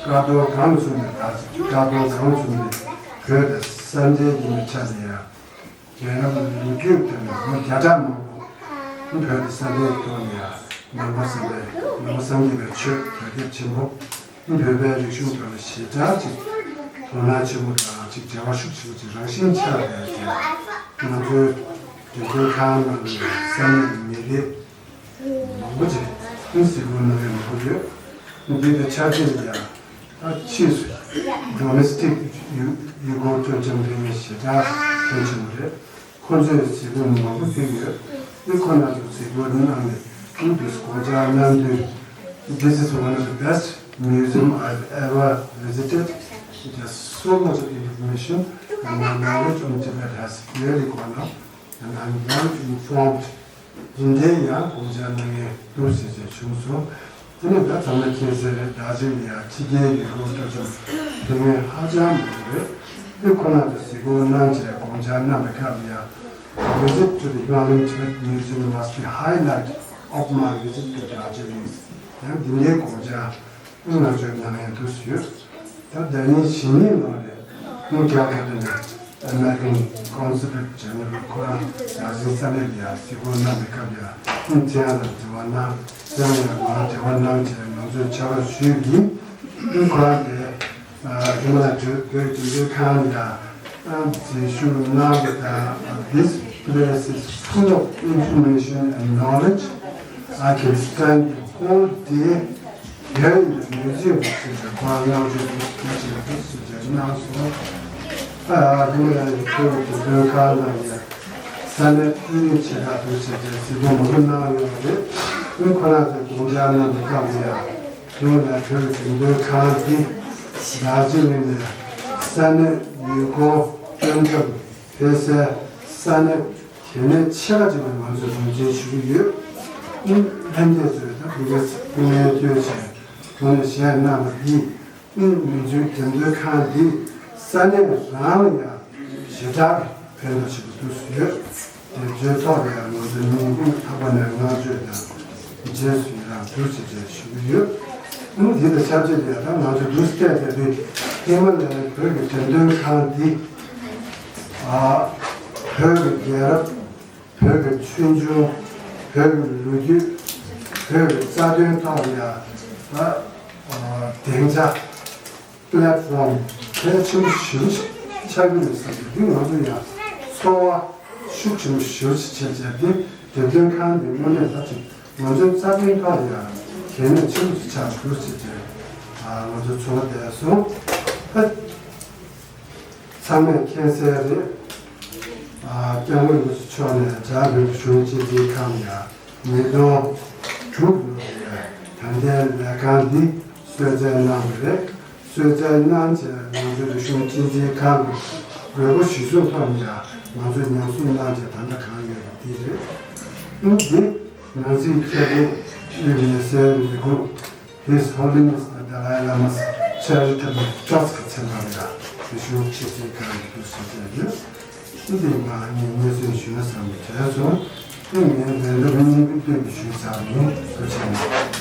ཀ་རྡོར་སྒང་ལ་སོང་ནས་ད་ཀ་རྡོར་སྒང་ལ་སོང་ནས་བོད་དང་ས་འབྲེལ་ཡིན་པའི་ཆ་ནས་ཡང་རྒྱལ་རབས་ལོ་རྒྱུས་དེ་ནས་ལོ་བརྒྱ་ཕྲག་མང་པོ་བོད་དང་ས་འབྲེལ་ཐོག་ནས་ཡང་ནང་པ་སེམས་པའི་ནང་པ་སངས་རྒྱས་པའི་ཆོས་དར་ཁྱབ་ཆེན་པོ། བོད་པའི་རིག་གཞུང་ཐོག་ལ་ཞེ་དྲག་ཅིག་དོ་སྣང་ཆེན་པོ་དང་ཅིག་འབྲེལ་བ་ཤུགས་ཆེན་པོ་ཅིག་རང་བཞིན་ཆགས་པའི་རྒྱལ། ང་ཚོའི་འདེམས་ཐོན་ཁང་ནང་ལ་ས་གནས་ཀྱི་མི་སྡེ་མང་པོ་ཅིག་ཨིན་གཟིགས་སྐོར་གནང་མཁན་མང་པོ་ཡོད། འདི་དང་ཆབས་ཅིག་ལ་ཡང་ཕྱིས་སུ་Domestic Uyghur Tourism ལྷན་ཞེ་དྲག་ཕོན་ཆེན་པོ་རེད། ཁོ་ཚོས་གཟིགས་སྐོར་མང་པོ་ཕུལ་ཡོད། འདི་ཁོ་རང་ཚོ་གཟིགས་སྐོར་གནང་ནས་ཨིན་དུས་དགོངས་འཆར་གནང་དུས། This is one of the best museum I've ever visited. There's so much of information and my knowledge on Tibet has really gone up and I'm well informed. འདི་འདྲའི་ཡང་དགོངས་འཆར་གནང་མཁན་འདུག་ཟེར་བྱས་བྱུང་སོང་། དེ་ནས་ད་ཚང་མ་མཁྱེན་གསལ་རེད། ད་ཅིག་ཡང་ཕྱི་རྒྱལ་ཡུལ་སྐོར་སློབ་སྦྱོང་ཕེབས་མཁན་ཧ་ཅང་མང་པོ་རེད། དེ་ཁོ་རང་ཚོ་གཟིགས་སྐོར་གནང་བྱས་དགོངས་འཆར་གནང་བའི་སྐབས་ལ་ཡང་Visit to the Yunlin Tibet Museum was the highlight of my visit to Darjeeling. ཡང་འདི་འདྲའི་དགོངས་འཆར་ང་ཚོའི་ནང་ཡང་འདུག་ཡོད། ད་ཟླ་ཉིན་བཞི་ཉིན་ནང་ལ་ཨིན་རྒྱ་གར་ནས་American Consulate General ཁོ་རང་ཡང་སེང་ས་གནས་ལ་ཡང་གཟིགས་སྐོར་གནང་བའི་སྐབས་ལ་ཨིན་ཚེ་ཡང་ལ་འབྲེལ་བ་གནང་། ཚེ་ཡང་ཡང་ང་འབྲེལ་བ་གནང་བྱས་ང་ཚོས་ཕྱག་ལས་ཞུས་ཡིན། ཨིན་ཁོ་རང་དེ་ཨ་ཧི་མ་ལ་ཡའི་བོད་ཀྱི་འདོད་ཁང་ལ་ཨ་འཛུལ་ཞུགས་གནང་བ་དང་། This place is full of information and knowledge. I can spend the whole day here in the museum. ཞེས་པའི་ཁོ་རང་མངགས་བཅོལ་དུ་ཞེས་པའི་ཞུ་བྱ་གནང་སོང་། ཨ་ཧི་མ་ལ་ཡའི་བོད་ཀྱི་འདོད་ཁང་ལ་ཡང་ས་གནས་དབུས་ཆེ་ཁག་ཏུ་ཞེས་པའི་གཟིགས་སྐོར་མང་པོ་གནང་ཡོད་པ་རེད། ཨིན་ཁོ་རང་ཚོས་དགོངས་འཆར་གནང་བའི་སྐབས་ལ་ཡང་། ཡང་ན་བོད་ཀྱི་འདོད་ཁང་འདི་རྡོ་རྗེ་གླིང་ནས་ས་གནས་ཡུལ་སྐོར་སྟོན་ཐབས་ཕེབས་སའི་ས་གནས་གལ་གནད་ཆེ་ཁག་ཅིག་ལ་ང་ཚོས་ངོས་འཛིན་ཞུ་གི་ཡོད། ཨིན་ལྷན་རྒྱས་ཚོས་ད་འདི་གའི་སྐུ་ངལ་བསྐྱོན་བྱས་དགོངས་ནས་བཞེས་གནང་བ་འདིས་ཨིན་ང་ཚོའི་འདོད་ཁང་འདི་ས་གནས་རང་ལ་ཡང་ཞེ་དྲག་ཕན་ཐོགས་ཆེན་པོ་ཐུགས་སུ་ཡོད། དེ་ཚོའི་ཐོག་ལ་ཡང་ང་ཚོ་ཉིན་གུང་ཐོག་མ་ནས་བསྔགས་བརྗོད་དང་རྗེས་སུ་ཡི་རང་ཞུ་ཞེས་བྱས་ཞུ་གི་ཡོད། ཨང་། འདི་དང་ཆབས་ཅིག་ལ་ཡང་ད་ང་ཚོ་འདུག་སེ་བལྟས་བསྡད་དུས་ཧི་མ་ལ་ཡའི་བོད་ཀྱི་འགྲེམས་སྟོན་ཁང་འདི་ཨ་བོད་ཀྱི་རྒྱལ་རབས། བོད་ཀྱི་ཆོས་འབྱུང་། བོད་ཀྱི་ལོ་རྒྱུས། བོད་ཀྱི་རྩ་དོན་ཐོག་ལ་ཡང་ད་ཨ་སྡིངས་ཆ། Platform གལ་ཆེན་པོ་ཞེ་པོ་ཆགས་ཀྱི་རེད་བསམ་གྱི་འདུག་ང་ཚོ་ཡང་ཚོར་བ་ཤུགས་ཆེན་པོ་ཞེ་པོ་ཅིག་བྱས་བྱས་ཏེ་འགྲེམས་སྟོན་ཁང་འདི་དངོས་གནས་ད་ཅིག་ང་ཚོའི་རྩ་དོན་ཐོག་ལ་ཡང་གལ་གནད་ཆེན་པོ་ཅིག་ཆགས་འདུག་ཟེར་ཏེ་ང་ཚོའི་ཚོར་བ་དེ་སོང་། ད་ཚང་མས་མཁྱེན་གསལ་རེད། སྐྱབས་མགོན་རིན་པོ་ཆེ་མཆོག་ནས་རྒྱ་བོད་ཀྱི་གཞུང་གཅེས་འཛིན་ཁང་ཡང་ཉིས་སྟོང་དྲུག་ལོ་ལ་ད་ལྟའི་ལས་ཁང་འདི་གསོལ་སྩལ་གནང་བ་རེད། གསོལ་སྩལ་གནང་བྱས་ང་ཚོའི་རིག་གཞུང་གཅེས་འཛིན་ཁང་གི་དགོས་མཁོ་གཞིར་བཟུང་ཐོག་ནས་ཡང་ང་ཚོས་ཉམས་གསོ་གནང་བྱས་ད་ལྟ་གང་ཡོད་པ་འདི་རེད། ཨང་། འདི་ནང་སྲིད་ཁྱབ་སྤེལ་དབུས་མི་སེར་ལས་ཁུངས། His Holiness the Dalai Lama's Charitable Trust གི་ཚན་པ་ལ་ཡང་རིག་གཞུང་གཅེས་འཛིན་ཁང་གི་འདུ་ཤེས་ཅན་ཡོད། འདི་ང་ངས་སྙན་སེང་ཞུ་ན་བསམ་པའི་གྲས་སོང་། འདི་ངའི་ལས་འགུལ་གཉིས་པའི་སྟོད་དུ་ཞུས་ཚར་ཡིན། ཐུགས་རྗེ་ཆེ།